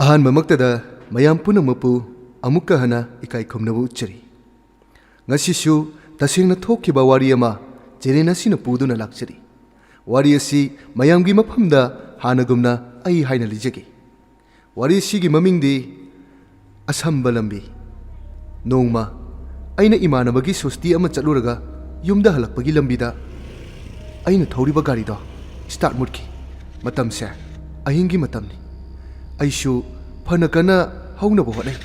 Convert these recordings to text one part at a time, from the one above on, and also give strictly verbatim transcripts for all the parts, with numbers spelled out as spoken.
ꯑꯍꯥꯟꯕꯃꯛꯇꯗ ꯃꯌꯥꯝ ꯄꯨꯝꯅꯃꯛꯄꯨ ꯑꯃꯨꯛꯀ ꯍꯟꯅ ꯏꯀꯥꯏ ꯈꯨꯝꯅꯕ ꯎꯠꯆꯔꯤ꯫ ꯉꯁꯤꯁꯨ ꯇꯁꯦꯡꯅ ꯊꯣꯛꯈꯤꯕ ꯋꯥꯔꯤ ꯑꯃ ꯆꯦꯔꯦꯟ ꯑꯁꯤꯅ ꯄꯨꯗꯨꯅ ꯂꯥꯛꯆꯔꯤ꯫ ꯋꯥꯔꯤ ꯑꯁꯤ ꯃꯌꯥꯝꯒꯤ ꯃꯐꯝꯗ ꯍꯥꯟꯅꯒꯨꯝꯅ ꯑꯩ ꯍꯥꯏꯅ ꯂꯤꯖꯒꯦ꯫ ꯋꯥꯔꯤ ꯑꯁꯤꯒꯤ ꯃꯃꯤꯡꯗꯤ ꯑꯁꯝꯕ ꯂꯝꯕꯤ꯫ ꯅꯣꯡꯃ ꯑꯩꯅ ꯏꯃꯥꯟꯅꯕꯒꯤ ꯁꯣꯁꯇꯤ ꯑꯃ ꯆꯠꯂꯨꯔꯒ ꯌꯨꯝꯗ ꯍꯜꯂꯛꯄꯒꯤ ꯂꯝꯕꯤꯗ ꯑꯩꯅ ꯊꯧꯔꯤꯕ ꯒꯥꯔꯤꯗꯣ ꯁ꯭ꯇꯥꯔꯠ ꯃꯨꯠꯈꯤ꯫ ꯃꯇꯝꯁꯦ ꯑꯍꯤꯡꯒꯤ ꯃꯇꯝꯅꯤ꯫ ꯑꯩꯁꯨ ꯐꯅ ꯀꯟꯅ ꯍꯧꯅꯕ ꯍꯣꯠꯅꯩ,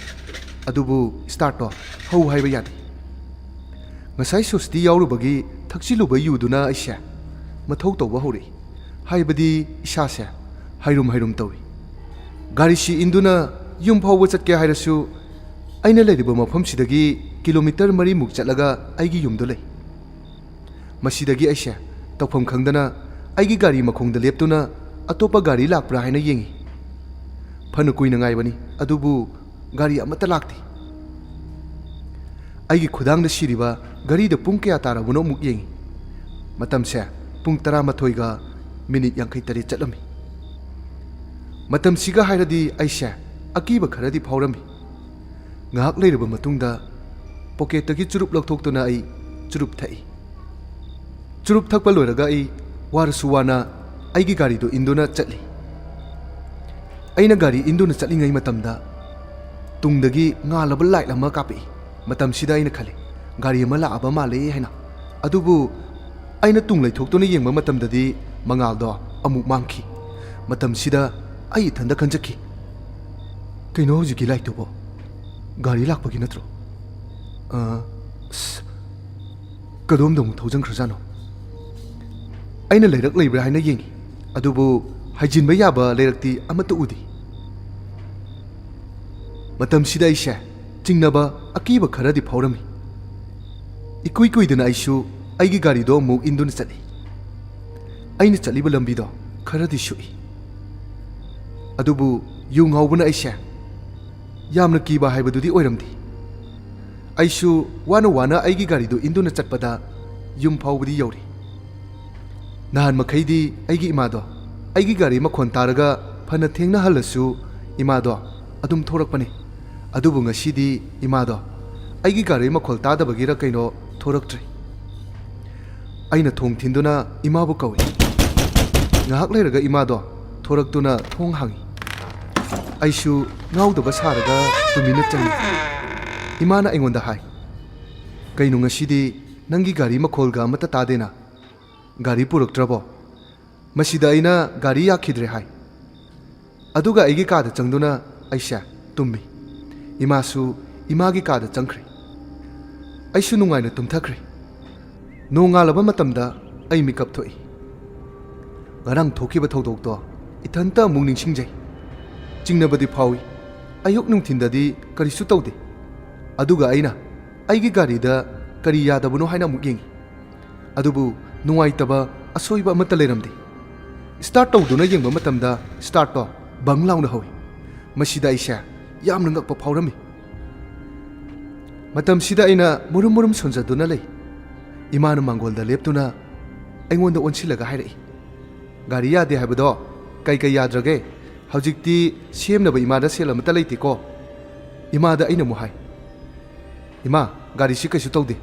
ꯑꯗꯨꯕꯨ ꯁ꯭ꯇꯥꯔꯠꯇꯣ ꯍꯧ ꯍꯥꯏꯕ ꯌꯥꯗꯦ꯫ ꯉꯁꯥꯏ ꯁꯣꯁꯇꯤ ꯌꯥꯎꯔꯨꯕꯒꯤ ꯊꯛꯆꯤꯜꯂꯨꯕ ꯌꯨꯗꯨꯅ ꯑꯩꯁꯦ ꯃꯊꯧ ꯇꯧꯕ ꯍꯧꯔꯛꯏ, ꯍꯥꯏꯕꯗꯤ ꯏꯁꯥꯁꯦ ꯍꯥꯏꯔꯨꯝ ꯍꯥꯏꯔꯨꯝ ꯇꯧꯏ꯫ ꯒꯥꯔꯤꯁꯤ ꯏꯟꯗꯨꯅ ꯌꯨꯝ ꯐꯥꯎꯕ ꯆꯠꯀꯦ ꯍꯥꯏꯔꯁꯨ ꯑꯩꯅ ꯂꯩꯔꯤꯕ ꯃꯐꯝꯁꯤꯗꯒꯤ ꯀꯤꯂꯣꯃꯤꯇꯔ ꯃꯔꯤꯃꯨꯛ ꯆꯠꯂꯒ ꯑꯩꯒꯤ ꯌꯨꯝꯗꯣ ꯂꯩ꯫ ꯃꯁꯤꯗꯒꯤ ꯑꯩꯁꯦ ꯇꯧꯐꯝ ꯈꯪꯗꯅ ꯑꯩꯒꯤ ꯒꯥꯔꯤ ꯃꯈꯣꯡꯗ ꯂꯦꯞꯇꯨꯅ ꯑꯇꯣꯞꯄ ꯒꯥꯔꯤ ꯂꯥꯛꯄ꯭ꯔꯥ ꯍꯥꯏꯅ ꯌꯦꯡꯏ꯫ ꯐꯅ ꯀꯨꯏꯅ ꯉꯥꯏꯕꯅꯤ, ꯑꯗꯨꯕꯨ ꯒꯥꯔꯤ ꯑꯃꯠꯇ ꯂꯥꯛꯇꯦ꯫ ꯑꯩꯒꯤ ꯈꯨꯗꯥꯡꯗ ꯁꯤꯔꯤꯕ ꯘꯔꯤꯗ ꯄꯨꯡ ꯀꯌꯥ ꯇꯥꯔꯕꯅꯣ ꯑꯃꯨꯛ ꯌꯦꯡꯏ꯫ ꯃꯇꯝꯁꯦ ꯄꯨꯡ ꯇꯔꯥꯃꯥꯊꯣꯏꯒ ꯃꯤꯅꯤꯠ ꯌꯥꯡꯈꯩ ꯇꯔꯦꯠ ꯆꯠꯂꯝꯃꯤ꯫ ꯃꯇꯝꯁꯤꯒ ꯍꯥꯏꯔꯗꯤ ꯑꯩꯁꯦ ꯑꯀꯤꯕ ꯈꯔꯗꯤ ꯐꯥꯎꯔꯝꯃꯤ꯫ ꯉꯥꯏꯍꯥꯛ ꯂꯩꯔꯕ ꯃꯇꯨꯡꯗ ꯄꯣꯀꯦꯠꯇꯒꯤ ꯆꯨꯔꯨꯞ ꯂꯧꯊꯣꯛꯇꯨꯅ ꯑꯩ ꯆꯨꯔꯨꯞ ꯊꯛꯏ꯫ ꯆꯨꯔꯨꯞ ꯊꯛꯄ ꯂꯣꯏꯔꯒ ꯑꯩ ꯋꯥꯔꯁꯨ ꯋꯥꯅ ꯑꯩꯒꯤ ꯒꯥꯔꯤꯗꯨ ꯏꯟꯗꯨꯅ ꯆꯠꯂꯤ꯫ ꯑꯩꯅ ꯒꯥꯔꯤ ꯏꯟꯗꯨꯅ ꯆꯠꯂꯤꯉꯩ ꯃꯇꯝꯗ ꯇꯨꯡꯗꯒꯤ ꯉꯥꯜꯂꯕ ꯂꯥꯏꯠ ꯑꯃ ꯀꯥꯞꯄꯛꯏ꯫ ꯃꯇꯝꯁꯤꯗ ꯑꯩꯅ ꯈꯜꯂꯤ, "ꯒꯥꯔꯤ ꯑꯃ ꯂꯥꯛꯑꯕ ꯃꯥꯜꯂꯦ" ꯍꯥꯏꯅ꯫ ꯑꯗꯨꯕꯨ ꯑꯩꯅ ꯇꯨꯡ ꯂꯩꯊꯣꯛꯇꯨꯅ ꯌꯦꯡꯕ ꯃꯇꯝꯗꯗꯤ ꯃꯉꯥꯜꯗꯣ ꯑꯃꯨꯛ ꯃꯥꯡꯈꯤ꯫ ꯃꯇꯝꯁꯤꯗ ꯑꯩ ꯏꯊꯟꯗ ꯈꯟꯖꯈꯤ, "ꯀꯩꯅꯣ ꯍꯧꯖꯤꯛꯀꯤ ꯂꯥꯏꯠꯇꯨꯕꯣ? ꯒꯥꯔꯤ ꯂꯥꯛꯄꯒꯤ ꯅꯠꯇ꯭ꯔꯣ? ꯑ, ꯑꯁ, ꯀꯗꯣꯝꯗ ꯑꯃꯨꯛ ꯊꯧꯖꯟꯈ꯭ꯔꯖꯥꯠꯅꯣ?" ꯑꯩꯅ ꯂꯩꯔꯛ ꯂꯩꯕ꯭ꯔꯥ ꯍꯥꯏꯅ ꯌꯦꯡꯉꯤ, ꯑꯗꯨꯕꯨ ꯍꯥꯏꯖꯤꯟꯕ ꯌꯥꯕ ꯂꯩꯔꯛꯇꯤ ꯑꯃꯠꯇ ꯎꯗꯦ꯫ ꯃꯇꯝꯁꯤꯗ ꯑꯩꯁꯦ ꯆꯤꯡꯅꯕ, ꯑꯀꯤꯕ ꯈꯔꯗꯤ ꯐꯥꯎꯔꯝꯃꯤ꯫ ꯏꯀꯨꯏ ꯀꯨꯏꯗꯅ ꯑꯩꯁꯨ ꯑꯩꯒꯤ ꯒꯥꯔꯤꯗꯣ ꯑꯃꯨꯛ ꯏꯟꯗꯨꯅ ꯆꯠꯂꯤ꯫ ꯑꯩꯅ ꯆꯠꯂꯤꯕ ꯂꯝꯕꯤꯗꯣ ꯈꯔꯗꯤ ꯁꯨꯛꯏ, ꯑꯗꯨꯕꯨ ꯌꯨ ꯉꯥꯎꯕꯅ ꯑꯩꯁꯦ ꯌꯥꯝꯅ ꯀꯤꯕ ꯍꯥꯏꯕꯗꯨꯗꯤ ꯑꯣꯏꯔꯝꯗꯦ꯫ ꯑꯩꯁꯨ ꯋꯥꯅ ꯋꯥꯅ ꯑꯩꯒꯤ ꯒꯥꯔꯤꯗꯨ ꯏꯟꯗꯨꯅ ꯆꯠꯄꯗ ꯌꯨꯝ ꯐꯥꯎꯕꯗꯤ ꯌꯧꯔꯦ꯫ ꯅꯍꯥꯟ ꯃꯈꯩꯗꯤ ꯑꯩꯒꯤ ꯏꯃꯥꯗꯣ ꯑꯩꯒꯤ ꯒꯥꯔꯤ ꯃꯈꯣꯟ ꯇꯥꯔꯒ ꯐꯅ ꯊꯦꯡꯅ ꯍꯜꯂꯁꯨ ꯏꯃꯥꯗꯣ ꯑꯗꯨꯝ ꯊꯣꯔꯛꯄꯅꯤ꯫ ꯑꯗꯨꯕꯨ ꯉꯁꯤꯗꯤ ꯏꯃꯥꯗꯣ ꯑꯩꯒꯤ ꯒꯥꯔꯤ ꯃꯈꯣꯜ ꯇꯥꯗꯕꯒꯤꯔ ꯀꯩꯅꯣ ꯊꯣꯔꯛꯇ꯭ꯔꯦ꯫ ꯑꯩꯅ ꯊꯣꯡ ꯊꯤꯟꯗꯨꯅ ꯏꯃꯥꯕꯨ ꯀꯧꯏ꯫ ꯉꯥꯏꯍꯥꯛ ꯂꯩꯔꯒ ꯏꯃꯥꯗꯣ ꯊꯣꯔꯛꯇꯨꯅ ꯊꯣꯡ ꯍꯥꯡꯏ꯫ ꯑꯩꯁꯨ ꯉꯥꯎꯗꯕ ꯁꯥꯔꯒ ꯇꯨꯃꯤꯟꯅ ꯆꯪꯏ꯫ ꯏꯃꯥꯅ ꯑꯩꯉꯣꯟꯗ ꯍꯥꯏ, "ꯀꯩꯅꯣ ꯉꯁꯤꯗꯤ ꯅꯪꯒꯤ ꯒꯥꯔꯤ ꯃꯈꯣꯜꯒ ꯑꯃꯠꯇ ꯇꯥꯗꯦꯅ? ꯒꯥꯔꯤ ꯄꯨꯔꯛꯇ꯭ꯔꯕꯣ?" ꯃꯁꯤꯗ ꯑꯩꯅ ꯒꯥꯔꯤ ꯌꯥꯈꯤꯗ꯭ꯔꯦ ꯍꯥꯏ꯫ ꯑꯗꯨꯒ ꯑꯩꯒꯤ ꯀꯥꯗ ꯆꯪꯗꯨꯅ ꯑꯩꯁꯦ ꯇꯨꯝꯃꯤ꯫ ꯏꯃꯥꯁꯨ ꯏꯃꯥꯒꯤ ꯀꯥꯗ ꯆꯪꯈ꯭ꯔꯦ꯫ ꯑꯩꯁꯨ ꯅꯨꯡꯉꯥꯏꯅ ꯇꯨꯝꯊꯈ꯭ꯔꯦ꯫ ꯅꯣꯡꯉꯥꯜꯂꯕ ꯃꯇꯝꯗ ꯑꯩ ꯃꯤꯀꯞ ꯊꯣꯛꯏ꯫ ꯉꯔꯥꯡ ꯊꯣꯛꯈꯤꯕ ꯊꯧꯗꯣꯛꯇꯣ ꯏꯊꯟꯇ ꯑꯃꯨꯛ ꯅꯤꯡꯁꯤꯡꯖꯩ꯫ ꯆꯤꯡꯅꯕꯗꯤ ꯐꯥꯎꯏ꯫ ꯑꯌꯨꯛ ꯅꯨꯡꯊꯤꯟꯗꯗꯤ ꯀꯔꯤꯁꯨ ꯇꯧꯗꯦ꯫ ꯑꯗꯨꯒ ꯑꯩꯅ ꯑꯩꯒꯤ ꯒꯥꯔꯤꯗ ꯀꯔꯤ ꯌꯥꯗꯕꯅꯣ ꯍꯥꯏꯅ ꯑꯃꯨꯛ ꯌꯦꯡꯏ꯫ ꯑꯗꯨꯕꯨ ꯅꯨꯡꯉꯥꯏꯇꯕ ꯑꯁꯣꯏꯕ ꯑꯃꯠꯇ ꯂꯩꯔꯝꯗꯦ꯫ ꯁ꯭ꯇꯥꯔꯠ ꯇꯧꯗꯨꯅ ꯌꯦꯡꯕ ꯃꯇꯝꯗ ꯁ꯭ꯇꯥꯔꯠꯇꯣ ꯕꯪ ꯂꯥꯎꯅ ꯍꯧꯏ꯫ ꯃꯁꯤꯗ ꯑꯩꯁꯦ ꯌꯥꯝꯅ ꯉꯛꯄ ꯐꯥꯎꯔꯝꯃꯤ꯫ ꯃꯇꯝꯁꯤꯗ ꯑꯩꯅ ꯃꯨꯔꯨꯝ ꯃꯨꯔꯨꯝ ꯁꯣꯟꯖꯗꯨꯅ ꯂꯩ꯫ ꯏꯃꯥꯅ ꯃꯥꯡꯒꯣꯜꯗ ꯂꯦꯞꯇꯨꯅ ꯑꯩꯉꯣꯟꯗ ꯑꯣꯟꯁꯤꯜꯂꯒ ꯍꯥꯏꯔꯛꯏ, "ꯒꯥꯔꯤ ꯌꯥꯗꯦ ꯍꯥꯏꯕꯗꯣ ꯀꯩ ꯀꯩ ꯌꯥꯗ꯭ꯔꯒꯦ? ꯍꯧꯖꯤꯛꯇꯤ ꯁꯦꯝꯅꯕ ꯏꯃꯥꯗ ꯁꯦꯜ ꯑꯃꯠꯇ ꯂꯩꯇꯦꯀꯣ?" ꯏꯃꯥꯗ ꯑꯩꯅ ꯑꯃꯨꯛ ꯍꯥꯏ, "ꯏꯃꯥ, ꯒꯥꯔꯤꯁꯤ ꯀꯩꯁꯨ ꯇꯧꯗꯦ꯫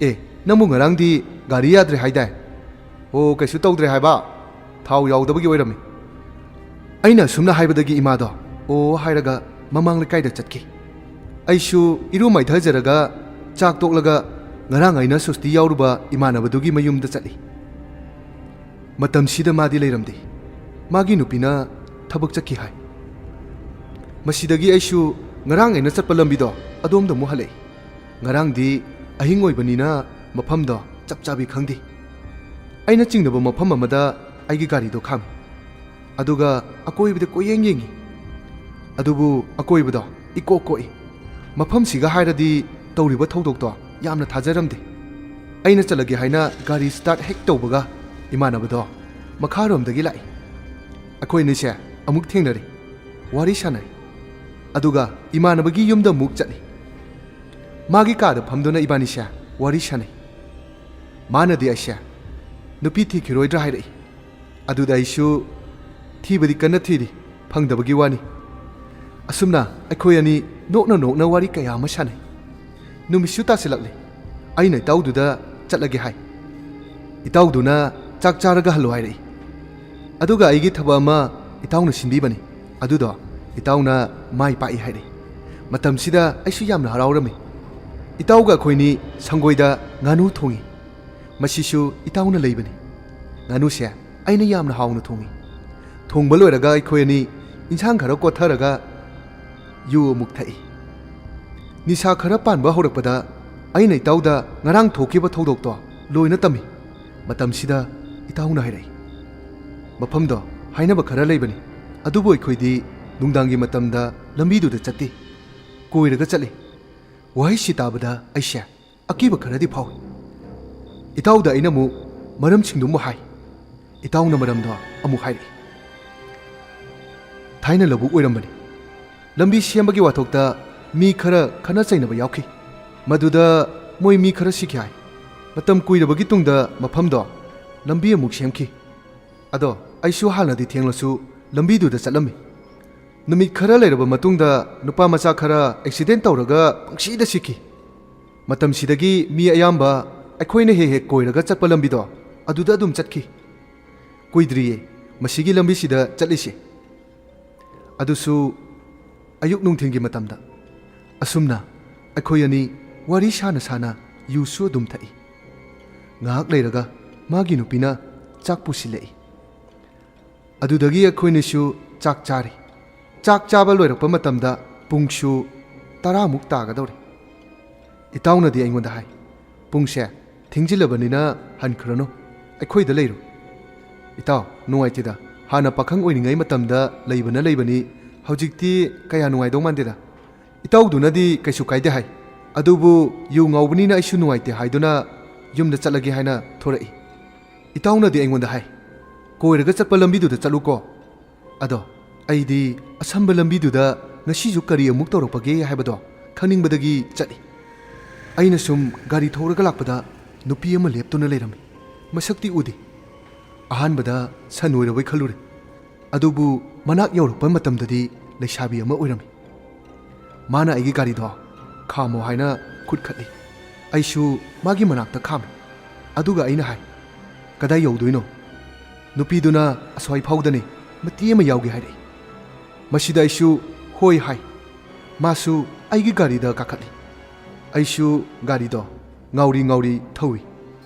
ꯑꯦ, ꯅꯪꯕꯨ ꯉꯔꯥꯡꯗꯤ ꯒꯥꯔꯤ ꯌꯥꯗ꯭ꯔꯦ ꯍꯥꯏꯗꯥꯏ? ꯑꯣ, ꯀꯩꯁꯨ ꯇꯧꯗ꯭ꯔꯦ ꯍꯥꯏꯕ? ꯊꯥꯎ ꯌꯥꯎꯗꯕꯒꯤ ꯑꯣꯏꯔꯝꯃꯤ꯫" ꯑꯩꯅ ꯑꯁꯨꯝꯅ ꯍꯥꯏꯕꯗꯒꯤ ꯏꯃꯥꯗꯣ "ꯑꯣ" ꯍꯥꯏꯔꯒ ꯃꯃꯥꯡ ꯂꯩꯀꯥꯏꯗ ꯆꯠꯈꯤ꯫ ꯑꯩꯁꯨ ꯏꯔꯨ ꯃꯥꯏꯊꯖꯔꯒ ꯆꯥꯛ ꯇꯣꯛꯂꯒ ꯉꯔꯥꯡ ꯑꯩꯅ ꯁꯨꯁꯇꯤ ꯌꯥꯎꯔꯨꯕ ꯏꯃꯥꯟꯅꯕꯗꯨꯒꯤ ꯃꯌꯨꯝꯗ ꯆꯠꯂꯤ꯫ ꯃꯇꯝꯁꯤꯗ ꯃꯥꯗꯤ ꯂꯩꯔꯝꯗꯦ꯫ ꯃꯥꯒꯤ ꯅꯨꯄꯤꯅ ꯊꯕꯛ ꯆꯠꯈꯤ ꯍꯥꯏ꯫ ꯃꯁꯤꯗꯒꯤ ꯑꯩꯁꯨ ꯉꯔꯥꯡ ꯑꯩꯅ ꯆꯠꯄ ꯂꯝꯕꯤꯗꯣ ꯑꯗꯣꯝꯗ ꯑꯃꯨꯛ ꯍꯜꯂꯛꯏ꯫ ꯉꯔꯥꯡꯗꯤ ꯑꯍꯤꯡ ꯑꯣꯏꯕꯅꯤꯅ ꯃꯐꯝꯗꯣ ꯆꯞ ꯆꯥꯕꯤ ꯈꯪꯗꯦ꯫ ꯑꯩꯅ ꯆꯤꯡꯅꯕ ꯃꯐꯝ ꯑꯃꯗ ꯑꯩꯒꯤ ꯒꯥꯔꯤꯗꯣ ꯈꯥꯝꯃꯤ꯫ ꯑꯗꯨꯒ ꯑꯀꯣꯏꯕꯗ ꯀꯣꯏꯌꯦꯡ ꯌꯦꯡꯉꯤ꯫ ꯑꯗꯨꯕꯨ ꯑꯀꯣꯏꯕꯗꯣ ꯏꯀꯣꯛ ꯀꯣꯛꯏ꯫ ꯃꯐꯝꯁꯤꯒ ꯍꯥꯏꯔꯗꯤ ꯇꯧꯔꯤꯕ ꯊꯧꯗꯣꯛꯇꯣ ꯌꯥꯝꯅ ꯊꯥꯖꯔꯝꯗꯦ꯫ ꯑꯩꯅ ꯆꯠꯂꯒꯦ ꯍꯥꯏꯅ ꯒꯥꯔꯤ ꯁ꯭ꯇꯥꯔꯠ ꯍꯦꯛ ꯇꯧꯕꯒ ꯏꯃꯥꯟꯅꯕꯗꯣ ꯃꯈꯥꯔꯣꯝꯗꯒꯤ ꯂꯥꯛꯏ꯫ ꯑꯩꯈꯣꯏ ꯑꯅꯤꯁꯦ ꯑꯃꯨꯛ ꯊꯦꯡꯅꯔꯦ꯫ ꯋꯥꯔꯤ ꯁꯥꯟꯅꯔꯦ꯫ ꯑꯗꯨꯒ ꯏꯃꯥꯟꯅꯕꯒꯤ ꯌꯨꯝꯗ ꯑꯃꯨꯛ ꯆꯠꯂꯤ꯫ ꯃꯥꯒꯤ ꯀꯥꯗ ꯐꯝꯗꯨꯅ ꯏꯕꯥꯅꯤꯁꯦ ꯋꯥꯔꯤ ꯁꯥꯟꯅꯩ꯫ ꯃꯥꯅꯗꯤ ꯑꯩꯁꯦ ꯅꯨꯄꯤ ꯊꯤꯈꯤꯔꯣꯏꯗ꯭ꯔꯥ ꯍꯥꯏꯔꯛꯏ꯫ ꯑꯗꯨꯗ ꯑꯩꯁꯨ ꯊꯤꯕꯗꯤ ꯀꯟꯅ ꯊꯤꯔꯤ, ꯐꯪꯗꯕꯒꯤ ꯋꯥꯅꯤ꯫ ꯑꯁꯨꯝꯅ ꯑꯩꯈꯣꯏ ꯑꯅꯤ ꯅꯣꯛꯅ ꯅꯣꯛꯅ ꯋꯥꯔꯤ ꯀꯌꯥ ꯑꯃ ꯁꯥꯟꯅꯩ꯫ ꯅꯨꯃꯤꯠꯁꯨ ꯇꯥꯁꯤꯜꯂꯛꯂꯦ꯫ ꯑꯩꯅ ꯏꯇꯥꯎꯗꯨꯗ ꯆꯠꯂꯒꯦ ꯍꯥꯏ꯫ ꯏꯇꯥꯎꯗꯨꯅ ꯆꯥꯛ ꯆꯥꯔꯒ ꯍꯜꯂꯣ ꯍꯥꯏꯔꯛꯏ꯫ ꯑꯗꯨꯒ ꯑꯩꯒꯤ ꯊꯕꯛ ꯑꯃ ꯏꯇꯥꯎꯅ ꯁꯤꯟꯕꯤꯕꯅꯤ꯫ ꯑꯗꯨꯗꯣ ꯏꯇꯥꯎꯅ ꯃꯥꯏ ꯄꯥꯛꯏ ꯍꯥꯏꯔꯛꯏ꯫ ꯃꯇꯝꯁꯤꯗ ꯑꯩꯁꯨ ꯌꯥꯝꯅ ꯍꯔꯥꯎꯔꯝꯃꯤ꯫ ꯏꯇꯥꯎꯒ ꯑꯩꯈꯣꯏꯅꯤ ꯁꯪꯒꯣꯏꯗ ꯉꯥꯅꯨ ꯊꯣꯡꯉꯤ꯫ ꯃꯁꯤꯁꯨ ꯏꯇꯥꯎꯅ ꯂꯩꯕꯅꯤ꯫ ꯉꯥꯅꯨꯁꯦ ꯑꯩꯅ ꯌꯥꯝꯅ ꯍꯥꯎꯅ ꯊꯣꯡꯉꯤ꯫ ꯊꯣꯡꯕ ꯂꯣꯏꯔꯒ ꯑꯩꯈꯣꯏ ꯑꯅꯤ ꯏꯟꯁꯥꯡ ꯈꯔ ꯀꯣꯠꯊꯔꯒ ꯌꯨ ꯑꯃꯨꯛ ꯊꯛꯏ꯫ ꯅꯤꯁꯥ ꯈꯔ ꯄꯥꯟꯕ ꯍꯧꯔꯛꯄꯗ ꯑꯩꯅ ꯏꯇꯥꯎꯗ ꯉꯔꯥꯡ ꯊꯣꯛꯈꯤꯕ ꯊꯧꯗꯣꯛꯇꯣ ꯂꯣꯏꯅ ꯇꯝꯃꯤ꯫ ꯃꯇꯝꯁꯤꯗ ꯏꯇꯥꯎꯅ ꯍꯥꯏꯔꯛꯏ, "ꯃꯐꯝꯗꯣ ꯍꯥꯏꯅꯕ ꯈꯔ ꯂꯩꯕꯅꯤ, ꯑꯗꯨꯕꯨ ꯑꯩꯈꯣꯏꯗꯤ ꯅꯨꯡꯗꯥꯡꯒꯤ ꯃꯇꯝꯗ ꯂꯝꯕꯤꯗꯨꯗ ꯆꯠꯇꯦ, ꯀꯣꯏꯔꯒ ꯆꯠꯂꯤ꯫" ꯋꯥꯍꯩꯁꯤ ꯇꯥꯕꯗ ꯑꯩꯁꯦ ꯑꯀꯤꯕ ꯈꯔꯗꯤ ꯐꯥꯎꯏ꯫ ꯏꯇꯥꯎꯗ ꯑꯩꯅ ꯑꯃꯨꯛ ꯃꯔꯝꯁꯤꯡꯗꯨ ꯑꯃꯨꯛ ꯍꯥꯏ꯫ ꯏꯇꯥꯎꯅ ꯃꯔꯝꯗꯣ ꯑꯃꯨꯛ ꯍꯥꯏꯔꯛꯏ꯫ ꯊꯥꯏꯅ ꯂꯧꯕꯨꯛ ꯑꯣꯏꯔꯝꯕꯅꯤ꯫ ꯂꯝꯕꯤ ꯁꯦꯝꯕꯒꯤ ꯋꯥꯊꯣꯛꯇ ꯃꯤ ꯈꯔ ꯈꯠꯅ ꯆꯩꯅꯕ ꯌꯥꯎꯈꯤ꯫ ꯃꯗꯨꯗ ꯃꯣꯏ ꯃꯤ ꯈꯔ ꯁꯤꯈꯤ ꯍꯥꯏ꯫ ꯃꯇꯝ ꯀꯨꯏꯔꯕꯒꯤ ꯇꯨꯡꯗ ꯃꯐꯝꯗꯣ ꯂꯝꯕꯤ ꯑꯃꯨꯛ ꯁꯦꯝꯈꯤ꯫ ꯑꯗꯣ ꯑꯩꯁꯨ ꯍꯥꯟꯅꯗꯤ ꯊꯦꯡꯂꯁꯨ ꯂꯝꯕꯤꯗꯨꯗ ꯆꯠꯂꯝꯃꯤ꯫ ꯅꯨꯃꯤꯠ ꯈꯔ ꯂꯩꯔꯕ ꯃꯇꯨꯡꯗ ꯅꯨꯄꯥ ꯃꯆꯥ ꯈꯔ ꯑꯦꯛꯁꯤꯗꯦꯟ ꯇꯧꯔꯒ ꯄꯪꯁꯤꯗ ꯁꯤꯈꯤ꯫ ꯃꯇꯝꯁꯤꯗꯒꯤ ꯃꯤ ꯑꯌꯥꯝꯕ ꯑꯩꯈꯣꯏꯅ ꯍꯦꯛ ꯍꯦꯛ ꯀꯣꯏꯔꯒ ꯆꯠꯄ ꯂꯝꯕꯤꯗꯣ ꯑꯗꯨꯗ ꯑꯗꯨꯝ ꯆꯠꯈꯤ꯫ ꯀꯨꯏꯗ꯭ꯔꯤꯌꯦ ꯃꯁꯤꯒꯤ ꯂꯝꯕꯤꯁꯤꯗ ꯆꯠꯂꯤꯁꯦ꯫ ꯑꯗꯨꯁꯨ ꯑꯌꯨꯛ ꯅꯨꯡꯊꯤꯜꯒꯤ ꯃꯇꯝꯗ꯫ ꯑꯁꯨꯝꯅ ꯑꯩꯈꯣꯏ ꯑꯅꯤ ꯋꯥꯔꯤ ꯁꯥꯅ ꯁꯥꯅ ꯌꯨꯁꯨ ꯑꯗꯨꯝ ꯊꯛꯏ꯫ ꯉꯥꯏꯍꯥꯛ ꯂꯩꯔꯒ ꯃꯥꯒꯤ ꯅꯨꯄꯤꯅ ꯆꯥꯛ ꯄꯨꯁꯤꯜꯂꯛꯏ꯫ ꯑꯗꯨꯗꯒꯤ ꯑꯩꯈꯣꯏꯅꯤꯁꯨ ꯆꯥꯛ ꯆꯥꯔꯤ꯫ ꯆꯥꯛ ꯆꯥꯕ ꯂꯣꯏꯔꯛꯄ ꯃꯇꯝꯗ ꯄꯨꯡꯁꯨ ꯇꯔꯥꯃꯨꯛ ꯇꯥꯒꯗꯧꯔꯦ꯫ ꯏꯇꯥꯎꯅꯗꯤ ꯑꯩꯉꯣꯟꯗ ꯍꯥꯏ, "ꯄꯨꯡꯁꯦ ꯊꯦꯡꯖꯤꯜꯂꯕꯅꯤꯅ ꯍꯟꯈ꯭ꯔꯅꯨ, ꯑꯩꯈꯣꯏꯗ ꯂꯩꯔꯣ꯫" ꯏꯇꯥꯎ, ꯅꯨꯡꯉꯥꯏꯇꯦꯗ꯫ ꯍꯥꯟꯅ ꯄꯥꯈꯪ ꯑꯣꯏꯔꯤꯉꯩ ꯃꯇꯝꯗ ꯂꯩꯕꯅ ꯂꯩꯕꯅꯤ, ꯍꯧꯖꯤꯛꯇꯤ ꯀꯌꯥ ꯅꯨꯡꯉꯥꯏꯗꯧ ꯃꯥꯟꯗꯦꯗ꯫ ꯏꯇꯥꯎꯗꯨꯅꯗꯤ ꯀꯩꯁꯨ ꯀꯥꯏꯗꯦ ꯍꯥꯏ, ꯑꯗꯨꯕꯨ ꯌꯨ ꯉꯥꯎꯕꯅꯤꯅ ꯑꯩꯁꯨ ꯅꯨꯡꯉꯥꯏꯇꯦ ꯍꯥꯏꯗꯨꯅ ꯌꯨꯝꯗ ꯆꯠꯂꯒꯦ ꯍꯥꯏꯅ ꯊꯣꯔꯛꯏ꯫ ꯏꯇꯥꯎꯅꯗꯤ ꯑꯩꯉꯣꯟꯗ ꯍꯥꯏ, "ꯀꯣꯏꯔꯒ ꯆꯠꯄ ꯂꯝꯕꯤꯗꯨꯗ ꯆꯠꯂꯨꯀꯣ꯫" ꯑꯗꯣ ꯑꯩꯗꯤ ꯑꯁꯝꯕ ꯂꯝꯕꯤꯗꯨꯗ ꯉꯁꯤꯁꯨ ꯀꯔꯤ ꯑꯃꯨꯛ ꯇꯧꯔꯛꯄꯒꯦ ꯍꯥꯏꯕꯗꯣ ꯈꯪꯅꯤꯡꯕꯗꯒꯤ ꯆꯠꯂꯤ꯫ ꯑꯩꯅ ꯁꯨꯝ ꯒꯥꯔꯤ ꯊꯧꯔꯒ ꯂꯥꯛꯄꯗ ꯅꯨꯄꯤ ꯑꯃ ꯂꯦꯞꯇꯨꯅ ꯂꯩꯔꯝꯃꯤ꯫ ꯃꯁꯛꯇꯤ ꯎꯗꯦ꯫ ꯑꯍꯥꯟꯕꯗ ꯁꯟ ꯑꯣꯏꯔꯕꯣꯏ ꯈꯜꯂꯨꯔꯦ꯫ ꯑꯗꯨꯕꯨ ꯃꯅꯥꯛ ꯌꯧꯔꯛꯄ ꯃꯇꯝꯗꯗꯤ ꯂꯩꯁꯥꯕꯤ ꯑꯃ ꯑꯣꯏꯔꯝꯃꯤ꯫ ꯃꯥꯅ ꯑꯩꯒꯤ ꯒꯥꯔꯤꯗꯣ ꯈꯥꯝꯃꯣ ꯍꯥꯏꯅ ꯈꯨꯠ ꯈꯠꯂꯤ꯫ ꯑꯩꯁꯨ ꯃꯥꯒꯤ ꯃꯅꯥꯛꯇ ꯈꯥꯝꯃꯤ꯫ ꯑꯗꯨꯒ ꯑꯩꯅ ꯍꯥꯏ, "ꯀꯗꯥꯏ ꯌꯧꯗꯣꯏꯅꯣ?" ꯅꯨꯄꯤꯗꯨꯅ, "ꯑꯁ꯭ꯋꯥꯏ ꯐꯥꯎꯗꯅꯤ, ꯃꯇꯦꯛ ꯑꯃ ꯌꯥꯎꯒꯦ" ꯍꯥꯏꯔꯛꯏ꯫ ꯃꯁꯤꯗ ꯑꯩꯁꯨ "ꯍꯣꯏ" ꯍꯥꯏ꯫ ꯃꯥꯁꯨ ꯑꯩꯒꯤ ꯒꯥꯔꯤꯗ ꯀꯥꯈꯠꯂꯤ꯫ ꯑꯩꯁꯨ ꯒꯥꯔꯤꯗꯣ ꯉꯥꯎꯔꯤ ꯉꯥꯎꯔꯤ ꯊꯧꯏ꯫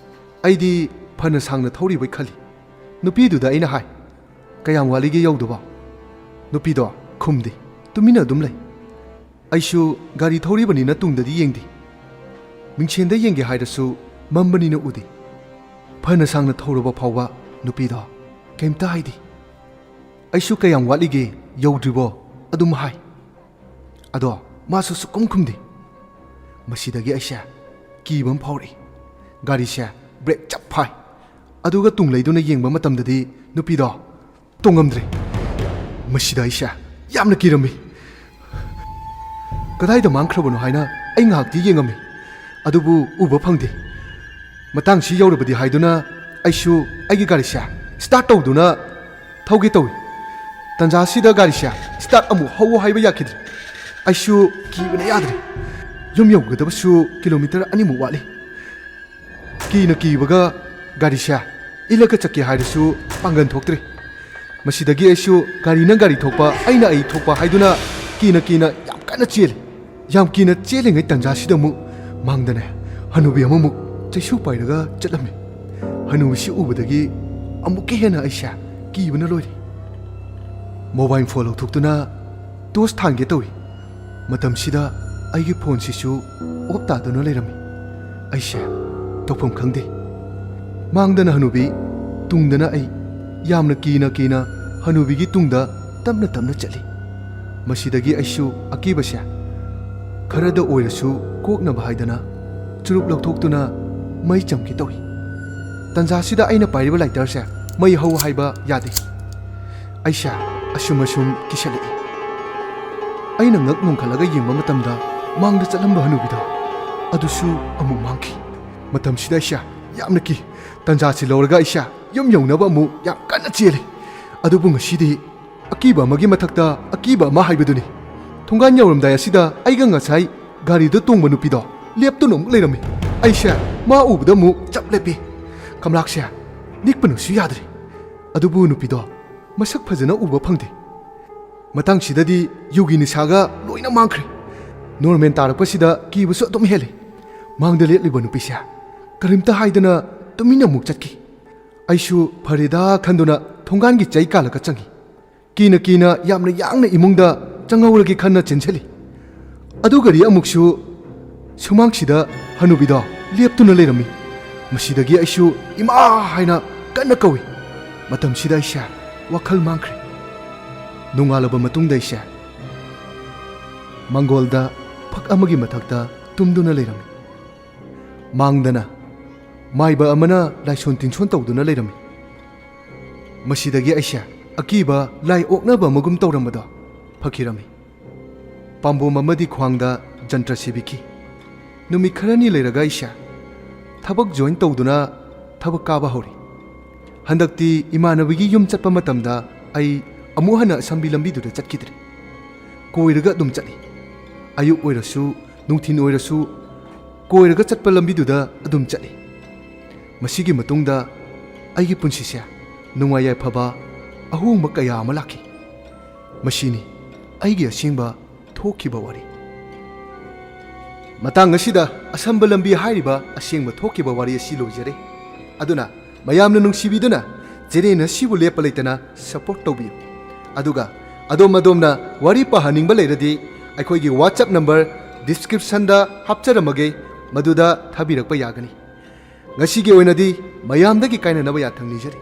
ꯑꯩꯗꯤ ꯐꯅ ꯁꯥꯡꯅ ꯊꯧꯔꯤꯕꯣꯏ ꯈꯜꯂꯤ꯫ ꯅꯨꯄꯤꯗꯨꯗ ꯑꯩꯅ ꯍꯥꯏ, "ꯀꯌꯥꯝ ꯋꯥꯠꯂꯤꯒꯦ ꯌꯧꯗꯧꯕ?" ꯅꯨꯄꯤꯗꯣ ꯈꯨꯝꯗꯦ, ꯇꯨꯃꯤꯟꯅ ꯑꯗꯨꯝ ꯂꯩ꯫ ꯑꯩꯁꯨ ꯒꯥꯔꯤ ꯊꯧꯔꯤꯕꯅꯤꯅ ꯇꯨꯡꯗꯗꯤ ꯌꯦꯡꯗꯦ꯫ ꯃꯤꯡꯁꯦꯟꯗ ꯌꯦꯡꯒꯦ ꯍꯥꯏꯔꯁꯨ ꯃꯝꯕꯅꯤꯅ ꯎꯗꯦ꯫ ꯐꯅ ꯁꯥꯡꯅ ꯊꯧꯔꯕ ꯐꯥꯎꯕ ꯅꯨꯄꯤꯗꯣ ꯀꯩꯝꯇ ꯍꯥꯏꯗꯦ꯫ ꯑꯩꯁꯨ "ꯀꯌꯥꯝ ꯋꯥꯠꯂꯤꯒꯦ, ꯌꯧꯗ꯭ꯔꯤꯕꯣ?" ꯑꯗꯨꯝ ꯍꯥꯏ꯫ ꯑꯗꯣ ꯃꯥꯁꯨ ꯁꯨꯛꯈꯨꯝ ꯈꯨꯝꯗꯦ꯫ ꯃꯁꯤꯗꯒꯤ ꯑꯩꯁꯦ ꯀꯤꯕ ꯑꯃ ꯐꯥꯎꯔꯛꯏ꯫ ꯒꯥꯔꯤꯁꯦ ꯕ꯭ꯔꯦꯛ ꯆꯞ ꯐꯥꯏ꯫ ꯑꯗꯨꯒ ꯇꯨꯡ ꯂꯩꯗꯨꯅ ꯌꯦꯡꯕ ꯃꯇꯝꯗꯗꯤ ꯅꯨꯄꯤꯗꯣ ꯇꯣꯡꯉꯝꯗ꯭ꯔꯦ꯫ ꯃꯁꯤꯗ ꯑꯩꯁꯦ ꯌꯥꯝꯅ ꯀꯤꯔꯝꯃꯤ꯫ ꯀꯗꯥꯏꯗ ꯃꯥꯡꯈ꯭ꯔꯕꯅꯣ ꯍꯥꯏꯅ ꯑꯩ ꯉꯥꯏꯍꯥꯛꯇꯤ ꯌꯦꯡꯉꯝꯃꯤ, ꯑꯗꯨꯕꯨ ꯎꯕ ꯐꯪꯗꯦ꯫ ꯃꯇꯥꯡꯁꯤ ꯌꯧꯔꯕꯗꯤ ꯍꯥꯏꯗꯨꯅ ꯑꯩꯁꯨ ꯑꯩꯒꯤ ꯒꯥꯔꯤꯁꯦ ꯁ꯭ꯇꯥꯔꯠ ꯇꯧꯗꯨꯅ ꯊꯧꯒꯦ ꯇꯧꯏ꯫ ꯇꯟꯖꯥꯁꯤꯗ ꯒꯥꯔꯤꯁꯦ ꯁ꯭ꯇꯥꯔꯠ ꯑꯃꯨꯛ ꯍꯧꯋꯣ ꯍꯥꯏꯕ ꯌꯥꯈꯤꯗ꯭ꯔꯦ꯫ ꯑꯩꯁꯨ ꯀꯤꯕꯅ ꯌꯥꯗ꯭ꯔꯦ꯫ ꯌꯨꯝ ꯌꯧꯒꯗꯕꯁꯨ ꯀꯤꯂꯣꯃꯤꯇꯔ ꯑꯅꯤꯃꯨꯛ ꯋꯥꯠꯂꯤ꯫ ꯀꯤꯅ ꯀꯤꯕꯒ ꯒꯥꯔꯤꯁꯦ ꯏꯜꯂꯒ ꯆꯠꯀꯦ ꯍꯥꯏꯔꯁꯨ ꯄꯥꯡꯒꯜ ꯊꯣꯛꯇ꯭ꯔꯦ꯫ ꯃꯁꯤꯗꯒꯤ ꯑꯩꯁꯨ ꯒꯥꯔꯤꯅ ꯒꯥꯔꯤ ꯊꯣꯛꯄ, ꯑꯩꯅ ꯑꯩ ꯊꯣꯛꯄ ꯍꯥꯏꯗꯨꯅ ꯀꯤꯅ ꯀꯤꯅ ꯌꯥꯝ ꯀꯟꯅ ꯆꯦꯜꯂꯤ꯫ ꯌꯥꯝ ꯀꯤꯅ ꯆꯦꯜꯂꯤꯉꯩ ꯇꯟꯖꯥꯁꯤꯗ ꯑꯃꯨꯛ ꯃꯥꯡꯗꯅꯦ ꯍꯅꯨꯕꯤ ꯑꯃꯃꯨꯛ ꯆꯩꯁꯨ ꯄꯥꯏꯔꯒ ꯆꯠꯂꯝꯃꯤ꯫ ꯍꯅꯨꯕꯤꯁꯤ ꯎꯕꯗꯒꯤ ꯑꯃꯨꯛꯀ ꯍꯦꯟꯅ ꯑꯩꯁꯦ ꯀꯤꯕꯅ ꯂꯣꯏꯔꯦ꯫ ꯃꯣꯕꯥꯏꯜ ꯐꯣꯟ ꯂꯧꯊꯣꯛꯇꯨꯅ ꯇꯣꯔꯆ ꯊꯥꯟꯒꯦ ꯇꯧꯏ꯫ ꯃꯇꯝꯁꯤꯗ ꯑꯩꯒꯤ ꯐꯣꯟꯁꯤꯁꯨ ꯑꯣꯐ ꯇꯥꯗꯨꯅ ꯂꯩꯔꯝꯃꯤ꯫ ꯑꯩꯁꯦ ꯇꯧꯐꯝ ꯈꯪꯗꯦ꯫ ꯃꯥꯡꯗꯅ ꯍꯅꯨꯕꯤ, ꯇꯨꯡꯗꯅ ꯑꯩ꯫ ꯌꯥꯝꯅ ꯀꯤꯅ ꯀꯤꯅ ꯍꯅꯨꯕꯤꯒꯤ ꯇꯨꯡꯗ ꯇꯞꯅ ꯇꯞꯅ ꯆꯠꯂꯤ꯫ ꯃꯁꯤꯗꯒꯤ ꯑꯩꯁꯨ ꯑꯀꯤꯕꯁꯦ ꯈꯔꯗ ꯑꯣꯏꯔꯁꯨ ꯀꯣꯛꯅꯕ ꯍꯥꯏꯗꯅ ꯆꯨꯔꯨꯞ ꯂꯧꯊꯣꯛꯇꯨꯅ ꯃꯩ ꯆꯝꯒꯦ ꯇꯧꯏ꯫ ꯇꯟꯖꯥꯁꯤꯗ ꯑꯩꯅ ꯄꯥꯏꯔꯤꯕ ꯂꯥꯏꯇꯔꯁꯦ ꯃꯩ ꯍꯧ ꯍꯥꯏꯕ ꯌꯥꯗꯦ꯫ ꯑꯩꯁꯦ ꯑꯁꯨꯝ ꯑꯁꯨꯝ ꯀꯤꯁꯜꯂꯛꯏ꯫ ꯑꯩꯅ ꯉꯛ ꯅꯣꯡꯈꯠꯂꯒ ꯌꯦꯡꯕ ꯃꯇꯝꯗ ꯃꯥꯡꯗ ꯆꯠꯂꯝꯕ ꯍꯅꯨꯕꯤꯗꯣ ꯑꯗꯨꯁꯨ ꯑꯃꯨꯛ ꯃꯥꯡꯈꯤ꯫ ꯃꯇꯝꯁꯤꯗ ꯑꯩꯁꯦ ꯌꯥꯝꯅ ꯀꯤ꯫ ꯇꯟꯖꯥꯁꯤ ꯂꯧꯔꯒ ꯑꯩꯁꯦ ꯌꯨꯝ ꯌꯧꯅꯕ ꯑꯃꯨꯛ ꯌꯥꯝ ꯀꯟꯅ ꯆꯦꯜꯂꯤ꯫ ꯑꯗꯨꯕꯨ ꯉꯁꯤꯗꯤ ꯑꯀꯤꯕ ꯑꯃꯒꯤ ꯃꯊꯛꯇ ꯑꯀꯤꯕ ꯑꯃ ꯍꯥꯏꯕꯗꯨꯅꯤ꯫ ꯊꯣꯡꯒꯥꯟ ꯌꯧꯔꯝꯗꯥꯏ ꯑꯁꯤꯗ ꯑꯩꯒ ꯉꯁꯥꯏ ꯒꯥꯔꯤꯗ ꯇꯣꯡꯕ ꯅꯨꯄꯤꯗꯣ ꯂꯦꯞꯇꯨꯅ ꯑꯃꯨꯛ ꯂꯩꯔꯝꯃꯤ꯫ ꯑꯩꯁꯦ ꯃꯥ ꯎꯕꯗ ꯑꯃꯨꯛ ꯆꯞ ꯂꯦꯞꯄꯤ꯫ ꯀꯝꯂꯥꯛꯁꯦ ꯅꯤꯛꯄꯅꯁꯨ ꯌꯥꯗ꯭ꯔꯦ꯫ ꯑꯗꯨꯕꯨ ꯅꯨꯄꯤꯗꯣ ꯃꯁꯛ ꯐꯖꯅ ꯎꯕ ꯐꯪꯗꯦ꯫ ꯃꯇꯥꯡꯁꯤꯗꯗꯤ ꯌꯨꯒꯤ ꯅꯤꯁꯥꯒ ꯂꯣꯏꯅ ꯃꯥꯡꯈ꯭ꯔꯦ꯫ ꯅꯣꯔꯃꯦꯜ ꯇꯥꯔꯛꯄꯁꯤꯗ ꯀꯤꯕꯁꯨ ꯑꯗꯨꯝ ꯍꯦꯜꯂꯤ꯫ ꯃꯥꯡꯗ ꯂꯦꯞꯂꯤꯕ ꯅꯨꯄꯤꯁꯦ ꯀꯔꯤꯝꯇ ꯍꯥꯏꯗꯅ ꯇꯨꯃꯤꯟꯅ ꯑꯃꯨꯛ ꯆꯠꯈꯤ꯫ ꯑꯩꯁꯨ ꯐꯔꯦꯗ ꯈꯟꯗꯨꯅ ꯊꯣꯡꯒꯥꯟꯒꯤ ꯆꯩ ꯀꯥꯜꯂꯒ ꯆꯪꯉꯤ꯫ ꯀꯤꯅ ꯀꯤꯅ ꯌꯥꯝꯅ ꯌꯥꯡꯅ ꯏꯃꯨꯡꯗ ꯆꯪꯍꯧꯔꯒꯦ ꯈꯟꯅ ꯆꯦꯟꯁꯤꯜꯂꯤ꯫ ꯑꯗꯨꯒꯗꯤ ꯑꯃꯨꯛꯁꯨ ꯁꯨꯃꯥꯡꯁꯤꯗ ꯍꯅꯨꯕꯤꯗꯣ ꯂꯦꯞꯇꯨꯅ ꯂꯩꯔꯝꯃꯤ꯫ ꯃꯁꯤꯗꯒꯤ ꯑꯩꯁꯨ "ꯏꯃꯥ!" ꯍꯥꯏꯅ ꯀꯟꯅ ꯀꯧꯏ꯫ ꯃꯇꯝꯁꯤꯗ ꯑꯩꯁꯦ ꯋꯥꯈꯜ ꯃꯥꯡꯈ꯭ꯔꯦ꯫ ꯅꯣꯡꯉꯥꯜꯂꯕ ꯃꯇꯨꯡꯗ ꯑꯩꯁꯦ ꯃꯪꯒꯣꯜꯗ ꯐꯛ ꯑꯃꯒꯤ ꯃꯊꯛꯇ ꯇꯨꯝꯗꯨꯅ ꯂꯩꯔꯝꯃꯤ꯫ ꯃꯥꯡꯗꯅ ꯃꯥꯏꯕ ꯑꯃꯅ ꯂꯥꯏꯁꯣꯟ ꯇꯤꯟꯁꯣꯟ ꯇꯧꯗꯨꯅ ꯂꯩꯔꯝꯃꯤ꯫ ꯃꯁꯤꯗꯒꯤ ꯑꯩꯁꯦ ꯑꯀꯤꯕ ꯂꯥꯏ ꯑꯣꯛꯅꯕ ꯑꯃꯒꯨꯝ ꯇꯧꯔꯝꯕꯗꯣ ꯐꯈꯤꯔꯝꯃꯤ꯫ ꯄꯥꯝꯕꯣꯝ ꯑꯃꯗꯤ ꯈ꯭ꯋꯥꯡꯗ ꯖꯟꯇ꯭ꯔ ꯁꯤꯕꯤꯈꯤ꯫ ꯅꯨꯃꯤꯠ ꯈꯔꯅꯤ ꯂꯩꯔꯒ ꯑꯩꯁꯦ ꯊꯕꯛ ꯖꯣꯏꯟ ꯇꯧꯗꯨꯅ ꯊꯕꯛ ꯀꯥꯕ ꯍꯧꯔꯤ꯫ ꯍꯟꯗꯛꯇꯤ ꯏꯃꯥꯟꯅꯕꯤꯒꯤ ꯌꯨꯝ ꯆꯠꯄ ꯃꯇꯝꯗ ꯑꯩ ꯑꯃꯨꯛ ꯍꯟꯅ ꯑꯁꯝꯕꯤ ꯂꯝꯕꯤꯗꯨꯗ ꯆꯠꯈꯤꯗ꯭ꯔꯦ꯫ ꯀꯣꯏꯔꯒ ꯑꯗꯨꯝ ꯆꯠꯂꯤ꯫ ꯑꯌꯨꯛ ꯑꯣꯏꯔꯁꯨ, ꯅꯨꯡꯊꯤꯜ ꯑꯣꯏꯔꯁꯨ, ꯀꯣꯏꯔꯒ ꯆꯠꯄ ꯂꯝꯕꯤꯗꯨꯗ ꯑꯗꯨꯝ ꯆꯠꯂꯤ꯫ ꯃꯁꯤꯒꯤ ꯃꯇꯨꯡꯗ ꯑꯩꯒꯤ ꯄꯨꯟꯁꯤꯁꯦ ꯅꯨꯡꯉꯥꯏ ꯌꯥꯏꯐꯕ ꯑꯍꯣꯡꯕ ꯀꯌꯥ ꯑꯃ ꯂꯥꯛꯈꯤ꯫ ꯃꯁꯤꯅꯤ ꯑꯩꯒꯤ ꯑꯁꯦꯡꯕ ꯊꯣꯛꯈꯤꯕ ꯋꯥꯔꯤ꯫ ꯃꯇꯥꯡ ꯑꯁꯤꯗ ꯑꯁꯝꯕ ꯂꯝꯕꯤ ꯍꯥꯏꯔꯤꯕ ꯑꯁꯦꯡꯕ ꯊꯣꯛꯈꯤꯕ ꯋꯥꯔꯤ ꯑꯁꯤ ꯂꯣꯏꯖꯔꯦ꯫ ꯑꯗꯨꯅ ꯃꯌꯥꯝꯅ ꯅꯨꯡꯁꯤꯕꯤꯗꯨꯅ ꯆꯦꯅꯦꯜ ꯑꯁꯤꯕꯨ ꯂꯦꯞꯄ ꯂꯩꯇꯅ ꯁꯄꯣꯔꯠ ꯇꯧꯕꯤꯌꯨ꯫ ꯑꯗꯨꯒ ꯑꯗꯣꯝ ꯑꯗꯣꯝꯅ ꯋꯥꯔꯤ ꯄꯥꯍꯟꯅꯤꯡꯕ ꯂꯩꯔꯗꯤ ꯑꯩꯈꯣꯏꯒꯤ WhatsApp ꯅꯝꯕꯔ ꯗꯤꯁꯀ꯭ꯔꯤꯞꯁꯟꯗ ꯍꯥꯞꯆꯔꯝꯃꯒꯦ, ꯃꯗꯨꯗ ꯊꯥꯕꯤꯔꯛꯄ ꯌꯥꯒꯅꯤ꯫ ꯉꯁꯤꯒꯤ ꯑꯣꯏꯅꯗꯤ ꯃꯌꯥꯝꯗꯒꯤ ꯀꯥꯏꯅꯅꯕ ꯌꯥꯊꯪ ꯅꯤꯖꯔꯤ꯫